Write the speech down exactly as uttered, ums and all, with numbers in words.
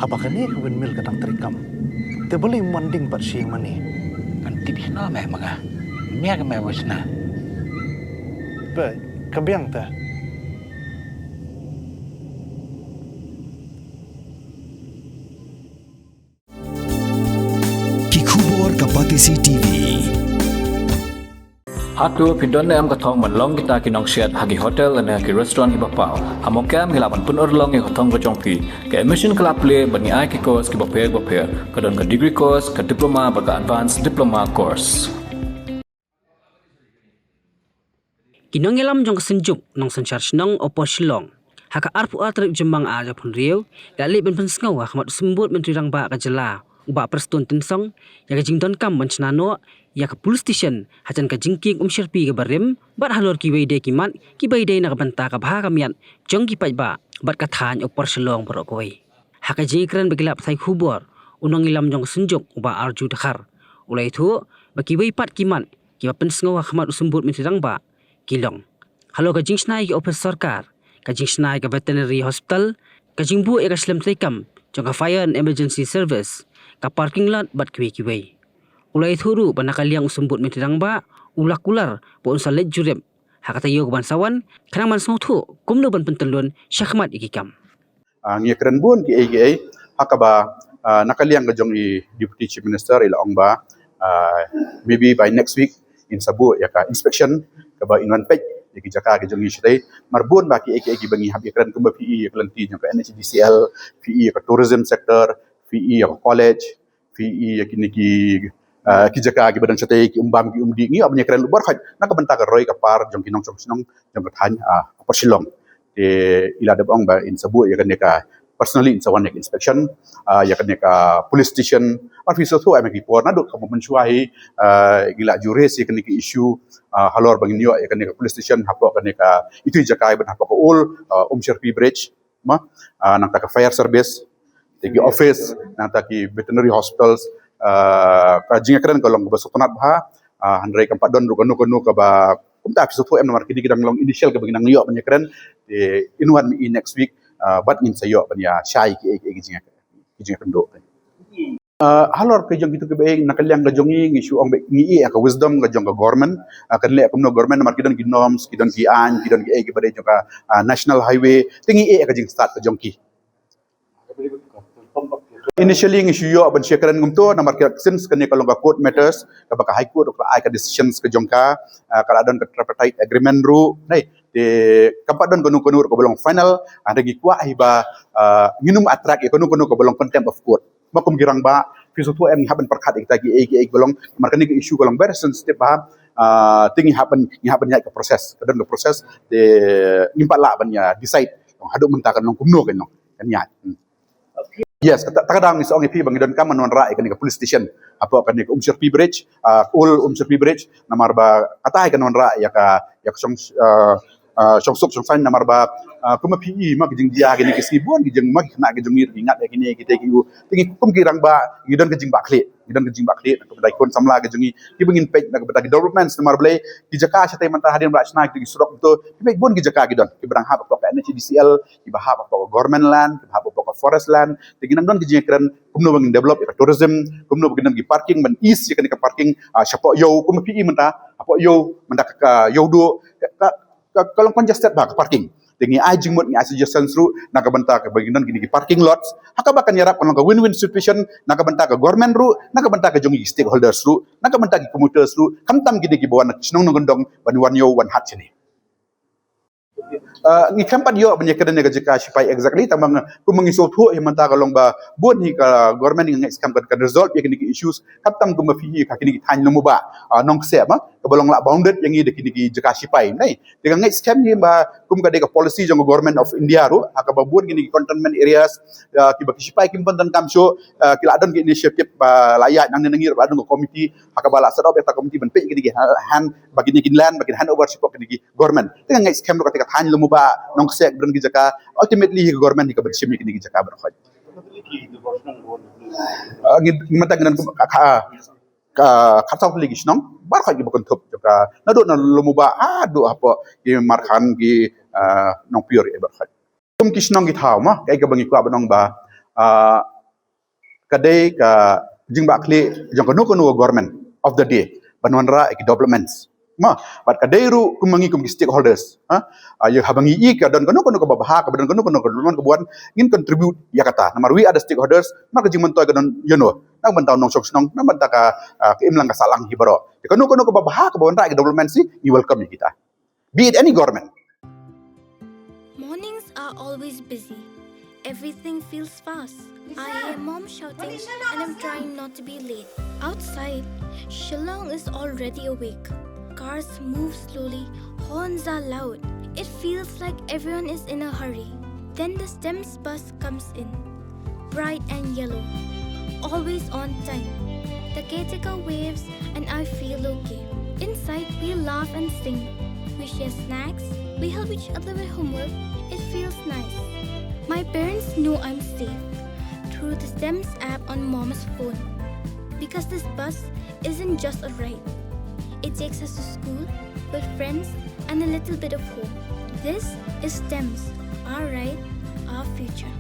Haba kane ka windmill ka dang treikam, te balei ym wan ding pat sha ïing mane? Kan tip shano me ma nga. Mia ka me wishna. Ba ka biang te. Ki khubor ka Batesi T V. Hato phi don ne em ka thong ban long kita ki nongshet ha ki hotel lane ha ki restaurant kiba paw? Ha Mawkyrwat ngi lah ban pynurlong ïa ka thong ka jong phi. Ka admission ka la plie bad ngi ai ki course kiba pher bapher. Ka don ka degree course, ka diploma bad ka advanced diploma course. Ki nongïalam jong ka Synjuk Nongsynshar Shnong Upper Shillong, ha ka arphew ar tarik Jymmang arhajar arphew hynriew, la leit ban pynsngew ha khmat u Symbud Myntri Rangbah ka jylla, u Bah Prestone Tynsong, ïa ka jingdonkam ban shna noh ïa ka police station hajan ka jingkieng Umshyrpi kaba rim, bad halor kiwei de ki mat kiba ïadei na ka bynta ka bha ka miat jong ki paidbah bad ka thaiñ Upper Shillong baroh kawei. Ha ka jingïakren bad ki lad pathai khubor, u nongïalam jong ka Synjuk, u Bah Arju Dkhar, u la ïathuh ba kiwei pat ki mat kiba pynsngew ha khmat u Symbud Myntri Rangbah ki long halor ka jingshna ïa ki ophis sorkar, ka jingshna ïa ka veterinary hospital, ka jingbuh ïa ka shlem treikam jong ka Fire and Emergency Service, ka parking lot bad kiwei kiwei. U la ïathuh ruh ba na ka liang u Symbud Myntri Rangbah u la kular ba un sa leit jurip ha ka taïew kaban sa wan, khnang ban sngewthuh kumno ban pyntyllun shakhmat ïa ki kam. Ah, ngi ïakren bun kiei kiei, ha kaba, ah, na ka liang ka jong i Deputy Chief Minister i la ong ba, ah, maybe by next week in sa buh ïa ka inspection kaba in wan peit ïa ki jaka ki jong i shatei. Namar bun ba kiei kiei kiba ngi hap ïakren kumba phi i ïa ka lynti jong ka N H D C L, phi i ïa ka tourism sector, phi i ïa ka college, phi i ïa kine ki, ah, ki jaka kiba don shatei, ki umbam ki umdih, ngi ïoh ban ïakren baroh khoit na ka bynta ka roi ka par jong ki nongshong shnong jong ka thaiñ, ah, Upper Shillong. Te i la dep ong ba in sa buh ïa kane ka, personally in sa wan ïa ka inspection, ah, ïa kane ka police station. Mar phi sngewthuh em, ha ki por naduh kaba mynshuwa hi, ah, ngi la ju raise ïa kane ka issue, ah, halor ba ngin ïoh ïa kane ka police station hapoh kane ka, itu i jaka iba don hapoh ka old, ah, Umshyrpi Bridge, ma, ah, nangta ka fire service, te ki office, nangta ki veterinary hospitals, ah, ka jingïakren ka long kaba sngewtynnat bha, ah, hynrei kam pat don ruh kano kano kaba, kumta phi sngewthuh em, namar kine ki dang long initial kaba ngi dang ïoh ban ïakren, te in wan i next week, ah, bad ngin sa ïoh ban ïa shai ki, ki, ki jingïa, ki jingïakynduh. Ah, halor ka jong kitu kiba ïeng na ka liang ka jong ngi, ngi shu ong ba ngi ïeh ïa ka wisdom ka jong ka government, ah, kan leh kumno government, namar ki don ki norms, ki don ki aiñ, ki don ki ei kiba dei jong ka, ah, national highway, te ngi ïeh ïa ka jingstad ka jong ki. Initially ngi shu ïoh ban shu ïakren kumto, namar ka, since kane ka long ka court matters, kaba ka High Court ka ai ka decisions ka jong ka, ah, ka la don ka tripartite agreement ruh, nai, te kam pat don kano kano ruh kaba long final, hynrei ngi kwah hi ba, ah, ngin ym attract ïa kano kano kaba long contempt of court. Ma kum ki rangbah, phi sngewthuh em, ngi hap ban pyrkhat ïa kita kiei kiei kiba long, namar kane ka issue ka long very sensitive bha, ah, te ngi hap ban, ngi hap ban ïaid ka process, ka don ka process, te ngim pat lah ban ïa decide haduh mynta kan long kumno kan long, kan ïaid. Hmm. Yes, kata, kata ka daw ngi sa ong ïa phi ba ngi donkam ban wanrah ïa kane ka police station hapoh kane ka Umshyrpi Bridge, ah, old Umshyrpi Bridge, namar ba kata hi kan wanrah ïa ka, ïa ka shong, ah, ah, shong suk shong saiñ, namar ba, ah, kumba phi i ma ki jingjia kine ki sngi, bun ki jing, ma ki khynnah ki jong ngi ruh ki ngat ïa kine kita kiei kiei. Te ngi kum ki rangbah ngi don ka jingbakla, ngi don ka jingbakla na ka bynta ki khun samla ki jong ngi kiba ngin peit na ka bynta ki developments, namar balei ki jaka shatei mynta hadien ba la shna kita ki surok to, phi peit bun ki jaka ki don kiba dang hap hapoh ka N H D C L, kiba hap hapoh ka government land, kiba hap hapoh ka forest land. Te ngi nang don ki jingïakren kumno ba ngin develop ïa ka tourism, kumno ba ngin don ki parking, ban ease ïa kane ka parking, ah, shapoh ïew, kumba phi i mynta hapoh ïew, mynta ka, ka ïew duh, ka, ka, ka, ka long congested bha ka parking. Te ngi ai jingmut, ngi ai suggestions ruh na ka bynta kaba ngin don kine ki parking lots, ha kaba kan ïarap kan long ka win-win situation na ka bynta ka government ruh, na ka bynta ka jong ki stakeholders ruh, na ka bynta ki commuters ruh, khamtam kine kiba wan na shnong nongkyndong ban wan ïew wan hat shane. Ah, ngi khlem pat ïoh ban ïakren ïa ka jaka shipai exactly, tangba nga, kumba ngi sngewthuh hi mynta ka long ba bun hi ka government ngi ngeit skhem kan, kan resolve ïa kine ki issues, khamtam kumba phi i ha kine ki thaiñ lum u bah, ah, Nongksem, ah, kaba long lah bounded ïa ngi da kine ki jaka shipai, nai. Te nga ngeit skhem hi ba kum ka dei ka policy jong ka Government of India ruh, ha kaba bun kine ki cantonment areas, ah, kiba ki shipai kim pyndonkam shuh, ah, ki la don ki initiative ba la ïaid nangne nangne ruh, la don ka committee, ha kaba la set up ïa ka committee ban peit kine ki ha-, hand, ba kine ki land ba kin hand over shapoh kine ki government. Te nga ngeit skhem ruh kata ka thaiñ lum u bah Nongksem ba don ki jaka, ultimately hi ka government hi kaba shim ïa kine ki jaka baroh khoit. Ah, ngi, ngi mynta ngi don ka, ka, ka, ka khatsaw tylli ki shnong baroh khoit kiba kynthup jaka naduh na lum u bah haduh hapoh ki Markhan, ki, ah, Nongpyiur, eh, baroh khoit. Kum ki shnong ki thaw ma, kaei kaba ngi kwah ban ong ba, Ah, ka dei ka jingbakla jong kano kano ka government of the day ban wanrah ïa ki developments. Ma, bad ka dei ruh kum ma ngi kum ki stakeholders, ha? Ah, ïa haba ngi i ka don kano kano kaba bha, kaba don kano kano ka development kaba wan, ngin contribute ïa kata. Namar we are the stakeholders, namar ka jingmyntoi ka don ïa no. Na ka bynta u nongshong shnong, na ka bynta ka, ah, ka imlang ka sahlang hi baroh. Ïa kano kano kaba bha, kaba wanrah ïa ka development sih, ngi welcome ïa kita. Be it any government. Mornings are always busy. Everything feels fast. I hear mom shouting and I'm trying not to be late. Outside, Shillong is already awake. Cars move slowly, horns are loud. It feels like everyone is in a hurry. Then the STEMS bus comes in. Bright and yellow. Always on time. The caretaker waves and I feel okay. Inside, we laugh and sing. We share snacks. We help each other with homework. It feels nice. My parents know I'm safe through the STEMS app on mom's phone. Because this bus isn't just a ride. It takes us to school, with friends, and a little bit of home. This is STEMS, our ride, our future.